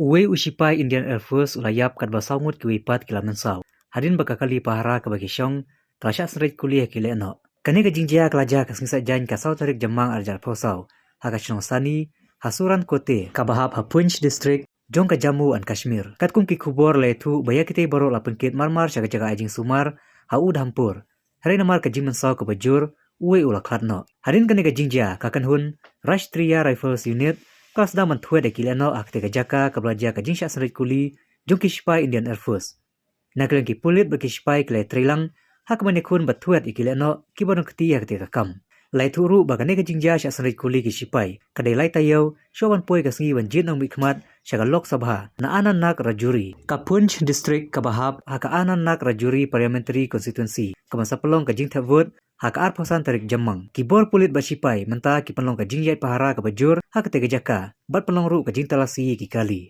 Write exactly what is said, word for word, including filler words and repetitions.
Uwei u shipai Indian Air Force u la ïap katba saw ngut kiwei pat ki la mynsaw hadien ba ka kali pahara kaba ki shong ka la shah synreit kuli ha ki lehnoh. Kane ka jingjia ka la jia ka sngi Saitjaiñ ka saw tarik Jammang ar hajar arphew saw ha ka shnong Sani ha Suran Kote kaba hap ha Poonch District jong ka Jammu and Kashmir. Katkum ki khubor la ïathuh ba ïa kitei baroh la pynkit marmar sha ka jaka ai jingsumar ha Udhampur. Hynrei namar ka jingmynsaw kaba jur, uwei u la khlad noh. Hadien kane ka jingjia ka kynhun Rashtriya Rifles Unit ka la sdang ban thuet ïa ki lehnoh ha katei ka jaka kaba la jia ka jingshah synreit kuli jong ki shipai Indian Air Force. Na ka liang ki pulit bad ki shipai ki la ïatreilang ha ka ban ïakhun bad thuet ïa ki lehnoh kiba don kti ha katei ka kam. La ïathuh ruh ba kane ka jingjia shah synreit kuli ki shipai ka dei lai taïew shwa ban poi ka sngi ban jied nongmihkhmat sha ka Lok Sabha na Anantnag Rajouri, ka Poonch District kaba hap ha ka Anantnag Rajouri Parliamentary Constituency, ka ban sa pynlong ka jingthep vote ha ka arphew san tarik Jammang. Ki bor pulit bad shipai mynta ki pynlong ka jingïaid pahara kaba jur ha katei ka jaka bad pynlong ruh ka jingtalasi ïa ki kali.